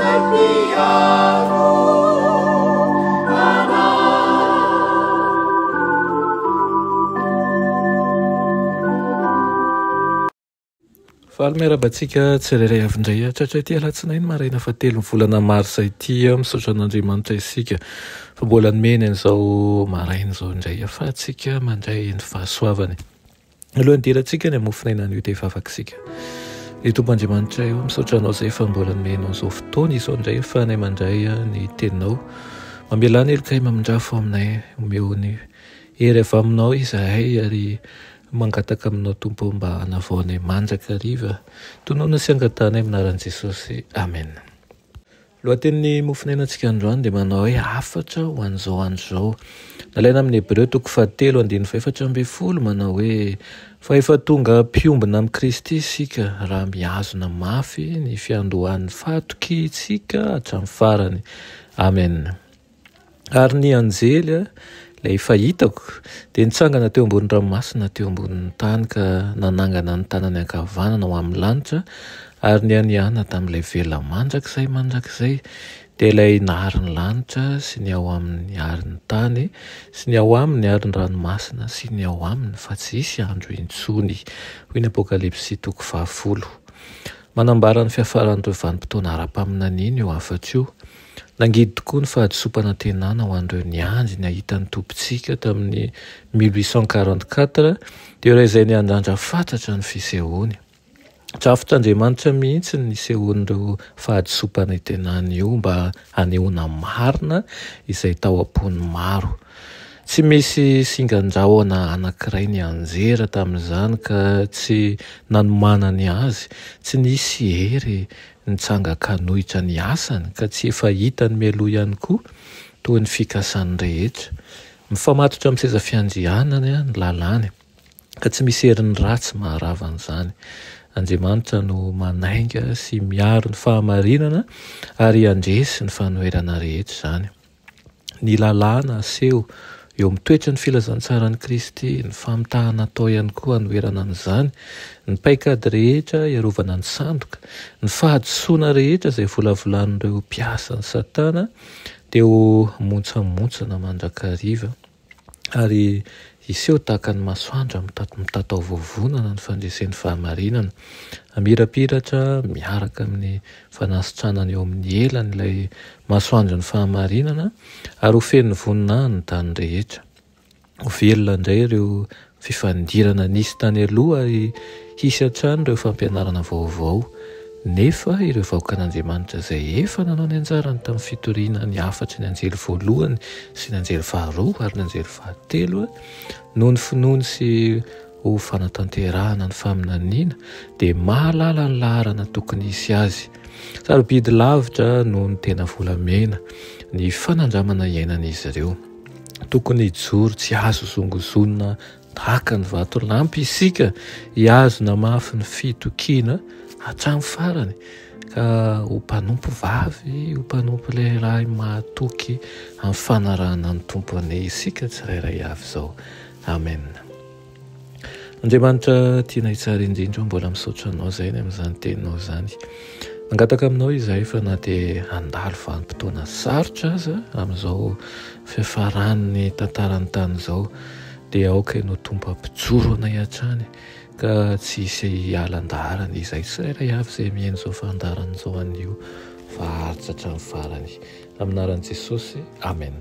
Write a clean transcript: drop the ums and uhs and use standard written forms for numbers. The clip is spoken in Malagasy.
izay mpiaro anay. Faly miarahaba antsika tsirairay avy indray tratra ity alatsinainy maraina fahatelo ny volana marsa ity. Misaotra an'Andriamanitra isika fa mbola nomeny an'izao maraina izao indray ahafahantsika mandray ny fahasoavany. Alohan'ny hidirantsika ny hamofon'aina anio dia hivavaka isika. Ry Tompo Andriamanitra eo, misaotra Anao izay fa mbola nomenao izao fotoana izao indray ahafahanay mandray ny Teninao. Mamelà ny helokay mamindrafo aminay, omeo ny hery avy Aminao izahay ary mangataka Aminao Tompo mba hanavao anay mandrakariva. Tononina sy angatahanay amin'ny anaran'i Jesosy. Amen. Lohatenin'ny mofonainantsika androany dia manao hoe hafatra ho an'izao andro izao. Nalaina amin'ny Hebreo toko fahatelo andininy fahefatra ambin'ny folo manao hoe fa efa tonga mpiombona amin'i Kristy isika raha mihazona mafy ny fiandohan'ny fahatokiantsika hatramin'ny farany. Amen. Ary ny anjely, ilay efa hitako, dia nitsangana teo ambony ranomasina teo ambonin'ny tany ka nanangana ny tanany ankavanana ho amin'ny lanitra ary nianiana tamin'ilay velona mandrakizay mandrakizay, dia ilay nahary ny lanitra sy ny ao aminy ary ny tany sy ny ao aminy ary ny ranomasina sy ny ao aminy fa tsy hisy andro intsony. Hoy ny Apokalypsy toko fahafolo. Manambara ny fiafaran'ireo vanim-potoana ara-paminaniana io hafatra io. Nangidy tokoa ny fahadisoam-panantenana ho an'ireo niandry ny hahita ny Tompontsika tamin'ny 1844, dia ireo izay niandrandra fatratra ny fisehoany. Drafitr'Andriamanitra mihitsy ny nisehoan'ireo fahadisoam-panantenana io mba hanehoana marina izay tao am-pon'ny maro. Tsy misy singan-drahona anankiray nianjera tamin'izany ka tsy nanomanany azy, tsy nisy hery nitsangan-kanohitra ny asany ka tsy efa hitany mialoha ihany koa toa ny fikasany rehetra. Mifamatotra amin'ny seza fiandrianany ny lalàny ka tsy misy herin'ny ratsy maharava an'izany. Andriamanitra no manainga sy miaro ny fahamarinana ary handresy ny fanoherana rehetra izany. Ny lalàna aseho eo amin'ny toetran'ny filazantsaran'i Kristy, ny famitahana atao ihany koa hanoherana an'izany, ny paikady rehetra hiarovana ny sandoka, ny fahadisoana rehetra izay volavolan'ireo mpiasan'i Satana dia ho montsamontsana mandrakariva. Ary hiseho tahaka ny masoandro mitatao vovonana ny fandresen'ny fahamarinana. Hamirapiratra miaraka amin'ny fanasitranana eo amin'ny elany ilay masoandron'ny fahamarinana, ary ho feno voninahiny ny tany rehetra. Ho velona indray ireo fifandirana nisy tany aloha ary hisy hatrany ireo fampianarana vaovao. Nefa ireo vahoakan'Andriamanitra izay efa nanao ny anjarany tamin'ny fitoriana ny hafatry ny anjely voalohany sy ny anjely faharoa ary ny anjely fahatelo, noho ny finoany sy ho fanatanterahana ny faminaniana, dia mahalala ny laharana tokony hisy azy. Sarobidy lavitra noho ny tena volamena ny fanandramana iainan'izy ireo. Tokony hijoro tsy azo zongozonina Tahaka ny vatolampy isika hihazona mafy ny fitokiana hatramin'ny farany, ka ho mpanompo vavy, ho mpanompo lehilahy mahatoky amin'ny fanarahana ny Tompo anie isika tsirairay avy izao. Amen. Andriamanitra tianay tsara indrindra, mbola misaotra Anao izay ny amin'izany teninao izany. Mangataka aminao izahay fa na dia handalo vanim-potoana sarotra aza amin'izao fiafaran'ny tantaran'ny tany izao, Dia aoka Ianao Tompo hampijoro anay hatrany ka tsy hisy hiala an-daharana izahay tsirairay avy izay mihaino izao fandaharana izao anio fa haharitra hatramin'ny farany. Amin'ny anaran'i Jesosy, Amen.